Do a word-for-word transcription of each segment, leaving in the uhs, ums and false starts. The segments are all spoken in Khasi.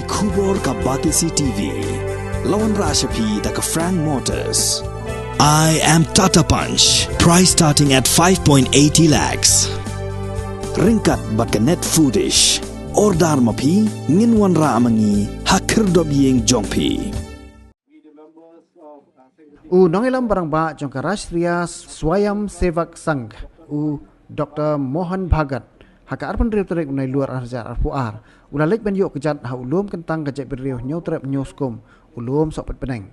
Khubor ka Batesi T V. La wanrah sha phi da ka Frank Motors. I am Tata Punch. Price starting at five point eighty lakhs. Ryngkat bad ka Net Foodish. Order ma phi, ngin wanrah ma ngi ha khyrdop ïing jong phi. U nongïalam rangbah jong ka Rashtriya Swayamsevak Sangh, u Doctor Mohan Bhagwat, ha ka arphew hynriew tarik u Nailur arhajar arphew ar, u la leit ban ïoh kjat ha u lum kyntang ka jaitbynriew Hynñiewtrep Hynñiewskum, u Lum Sohpetbneng.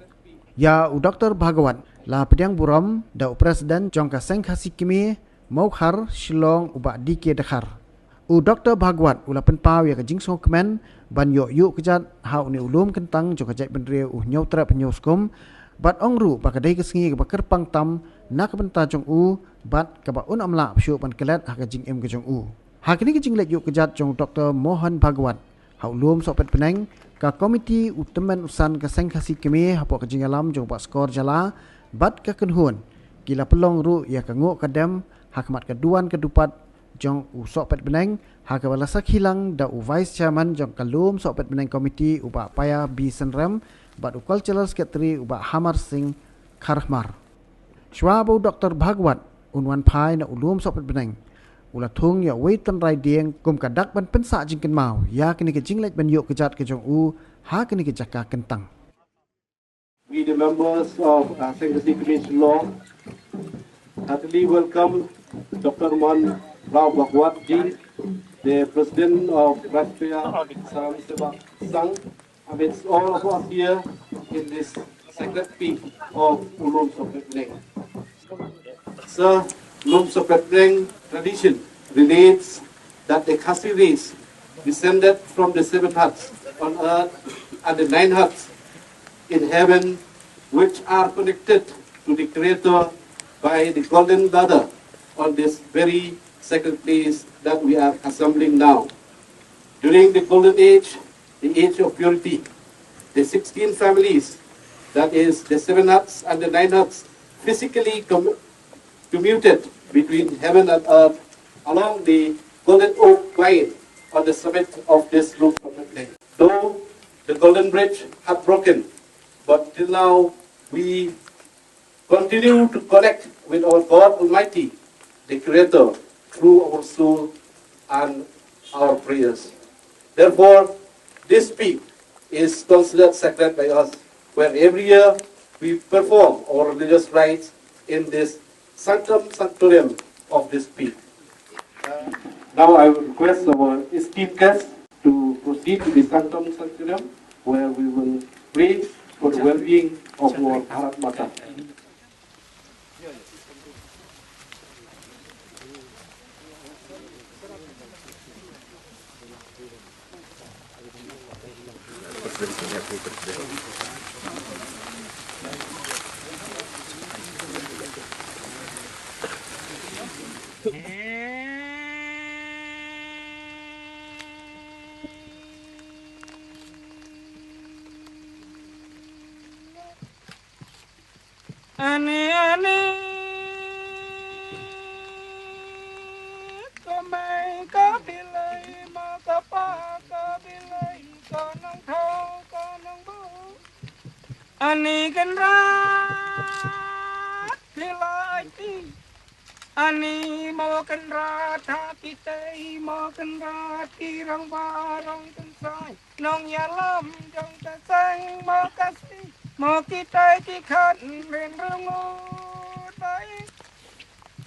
Ïa u Doctor Bhagwat la pdiang burom da u President jong ka Seng Khasi Kmie, Mawkhar Shillong, u Bah D K Dkhar. U Doctor Bhagwat u la pynpaw ïa ka jingsngewkmen ban ïoh ïuh kjat ha une u lum kyntang jong ka jaitbynriew u Hynñiewtrep Hynñiewskum, bad ong ruh ba ka dei ka sngi kaba kyrpang tam na ka bynta jong u, bad kaba un ym lah shuh ban klet ha ka jingim ka jong u. Ha kane ka jingleit ïuh kjat jong u Doctor Mohan Bhagwat ha u Lum Sohpetbneng, ka komiti u tymmen u san ka Seng Khasi Kmie hapoh ka jingïalam jong u Bah Skor Jala bad ka kynhun, ki la pynlong ruh ïa ka nguh ka dem ha khmat ka duwan ka dupat jong u Sohpetbneng, ha kaba la sakhi lang da u Vice Chairman jong ka Lum Sohpetbneng Committee, u Bah Paya B Synrem, bad u Cultural Secretary, u Bah Hamar Singh Kharhmar. Shuwa ba u Doctor Bhagwat un wan phai na u Lum Sohpetbneng, u la thung ïa uwei u tynrai dieng kum ka dak ban pynsah jingkynmaw ïa kane ka jingleit ban ïuh kjat ka jong u ha kane ka jaka kyntang. We, the members of, uh, Seng Khasi Kmie Shillong, heartily welcome Doctor Mohan Rao Bhagwat ji, the President of Rashtriya Swayamsevak Sangh, amidst all of us here in this sacred peak of u Lum Sohpetbneng. Sir, Lum Sohpetbneng tradition relates that the Khasi race, descended from the seven huts on earth and the nine huts in heaven, which are connected to the Creator by the golden ladder on this very sacred place that we are assembling now. During the Golden Age, the age of purity, the sixteen families, that is, the seven huts and the nine huts, physically com- commuted between heaven and earth along the golden oak vine on the summit of this roof of the plain. Though the golden bridge had broken, but till now we continue to connect with our God Almighty, the Creator, through our soul and our prayers. Therefore, this peak is considered sacred by us, where every year we perform our religious rites in this sanctum sanctorum of this peak. Now I will request our esteemed guests to proceed to the sanctum sanctorum, where we will pray for the well-being of our Bharat Mata. Ani, ani, ka mei ka bilei, ma ka pa ka bilei, ka nongthaw ka nongbuh. Ani Kynrad, phi la ai ti. Ani mo Kynrad ha kitei, mo Kynrad ki rangbah rong kynsai, nongïalam jong ka seng mo Khasi, mo kitei ki khat rin rngut bai.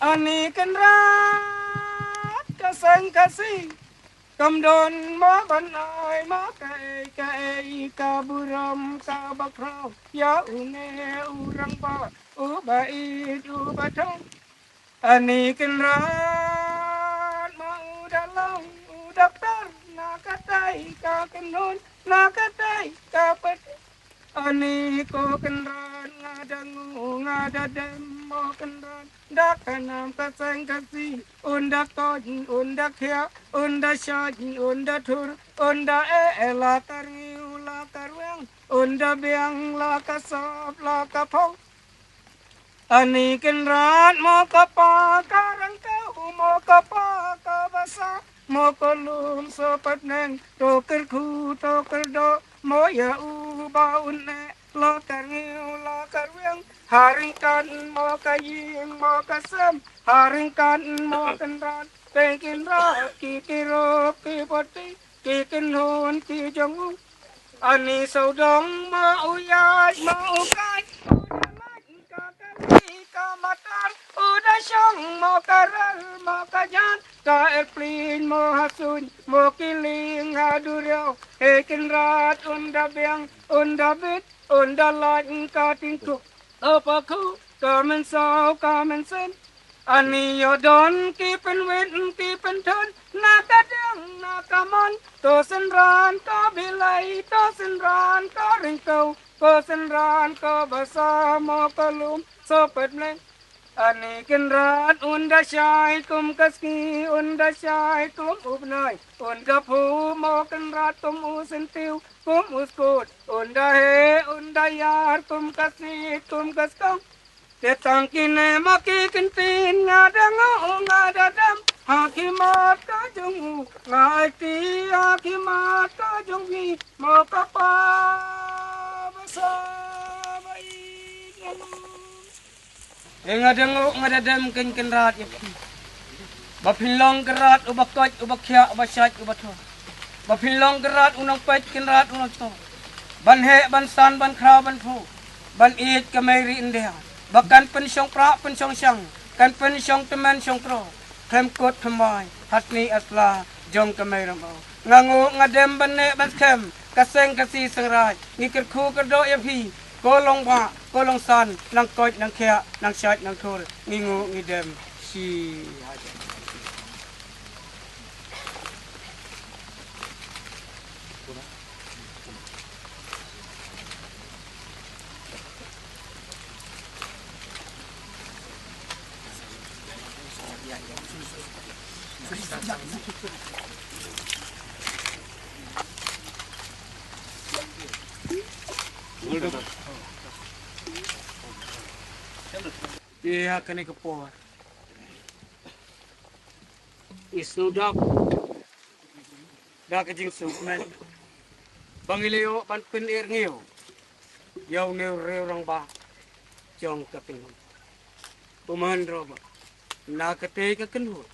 Ani Kynrad ka seng Khasi, kam don mo ban ai mo kaei kaei ka burom kaba khraw ïa une u rangbah uba ïeit uba thong. Ani Kynrad ma u da long u doktor, na katai ka kynhun, na katai ka pati. Ani ko Kynrad nga da ngu nga da dem mo Kynrad, da ka nam ka seng Khasi, un da koit un da khiah, un da shait un da thur, un da eh eh la ka rngiew la ka rwiang, un da biang la ka sop la ka phong. Ani Kynrad mo ka pa ka rangkau, mo ka pa ka basa, Mo ka lum sohpatneng, to kyrkhu to kyrdoh, mo ïa u ba un neh, la ka rngiew la ka rwiang, ha ryngkat mo ka ïing mo ka sem, ha ryngkat mo Kynrad, peit Kynrad ki kirop ki bati, ki kynhun ki jong u. Ani sawdong mo u ïaid mo u kai, u da lait ka kali ka matar, u da shong mo ka rel mo ka jan, ka airplane mo ha suiñ, mo ki lieng ha duriaw. Hei Kynrad un da biang, un da bit, un da lait ka tyngkhuh. Ka pakhu, ka mynsaw, ka mynsiem. Ani ïoh don ki pynwit ki pynthut, na ka diang na ka mon. To synran ka Blei, to synran ka ryngkew, to synran ka basa, mo ka lum sohpatneng. Ani Kynrad un da shai kum ka sngi, un da shai kum u bnai, un da phuh mo Kynrad kum u syntiew, kum u skud, un da heh, un da ïar kum ka sit, kum ka skong. Te tang kine ma ki ktien nga da nguh nga da dem ha khmat ka jong u, nga aiti ha khmat ka jong phi mo ka pa basa ba ïeit. Te nga da nguh nga da dem Kynrad ïa phi. Ba phin long Kynrad uba koit, uba khiah, uba shait, uba thoh. Ba phin long Kynrad u nongpeit, Kynrad u nongthoh. Ban heh, ban san, ban khraw, ban phuh, ban ïeit ka mei ri India. Ba kan pynshong prah, pynshong shang, kan pynshong tymmen, shong troh. Khlem kut, khlem wai, ha snieh ha sla jong ka mei Ramew. Nga nguh, nga dem ban neh, ban skhem, ka seng, ka si, seng-raij. Ngi kyrkhu kyrdoh ïa phi, ko long bah, ko long san, nang koit, nang khiah, nang shait, nang thur, ngi nguh, ngi dem, shi hajan. Ïa kane ka por, i sngewdap da ka jingsngewkmen ba ngi la ïoh ban pynïarngiu ïa une u riew rangbah jong ka kynhun, u Mohan Robert, na katei ka kynhun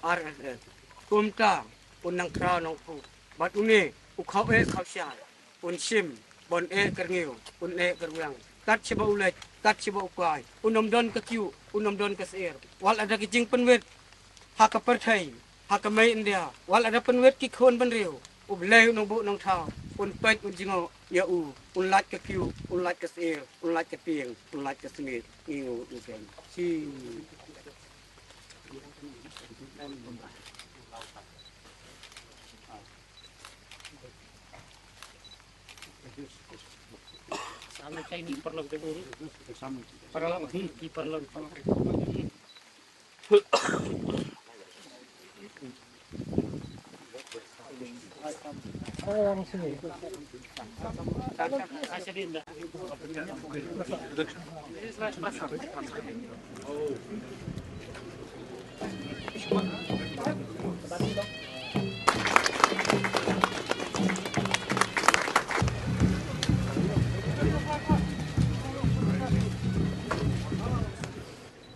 R S S. Kumta un nang khraw nang phuh, bad une u khaw eh khaw shai, un shim ban eh kyrngiew, un eh kyrwiang, kat shaba u leit, kat shaba u kai. Un ym don ka kyiuh, un ym don ka syier, wat la da ka jingpynwit ha ka pyrthei, ha ka mei India, wat la da pynwit ki khun bynriew, U Blei u nongbuh nongthaw un peit, un jngoh ïa u, un lait ka kyiuh, un lait ka syier, un lait ka tieng, un lait ka snieh. Ngi nguh, ngi dem, shi.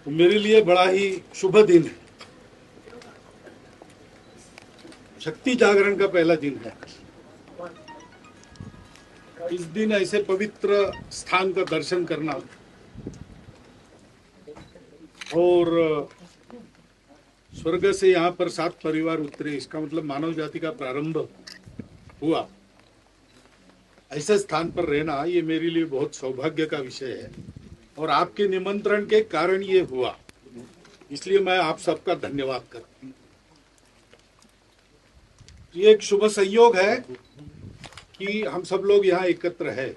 तो मेरे लिए बड़ा ही शुभ दिन है। शक्ति जागरण का पहला दिन है। इस दिन ऐसे पवित्र स्थान का दर्शन करना और स्वर्ग से यहाँ पर सात परिवार उतरे, इसका मतलब मानव जाति का प्रारंभ हुआ। ऐसे स्थान पर रहना, ये मेरे लिए बहुत सौभाग्य का विषय है और आपके निमंत्रण के कारण ये हुआ, इसलिए मैं आप सबका धन्यवाद करता हूँ। ये एक शुभ संयोग है कि हम सब लोग यहाँ एकत्र हैं।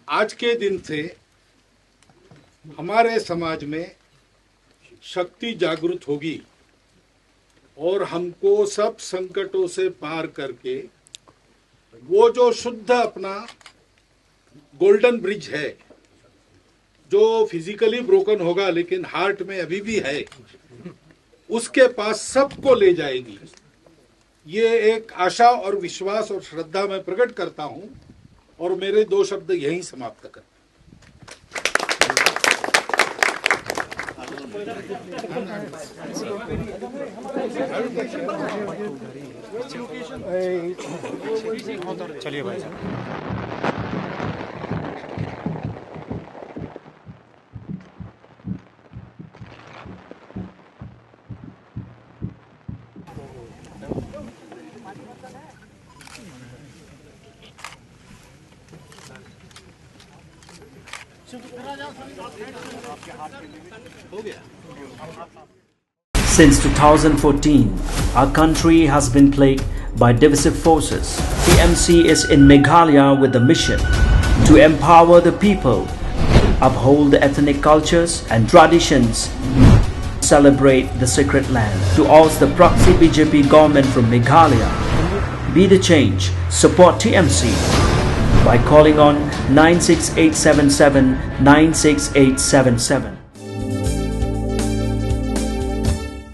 आज के दिन से हमारे समाज में शक्ति जागृत होगी और हमको सब संकटों से पार करके वो जो शुद्ध अपना गोल्डन ब्रिज है, जो फिजिकली ब्रोकन होगा लेकिन हार्ट में अभी भी है, उसके पास सबको ले जाएगी। ये एक आशा और विश्वास और श्रद्धा मैं प्रकट करता हूं और मेरे दो शब्द यहीं समाप्त करता हूं। चलिए भाई साहब। Since two thousand fourteen, our country has been plagued by divisive forces. T M C is in Meghalaya with the mission to empower the people, uphold the ethnic cultures and traditions, celebrate the sacred land. To oust the proxy B J P government from Meghalaya, be the change, support T M C by calling on nine six eight seven seven nine six eight seven seven.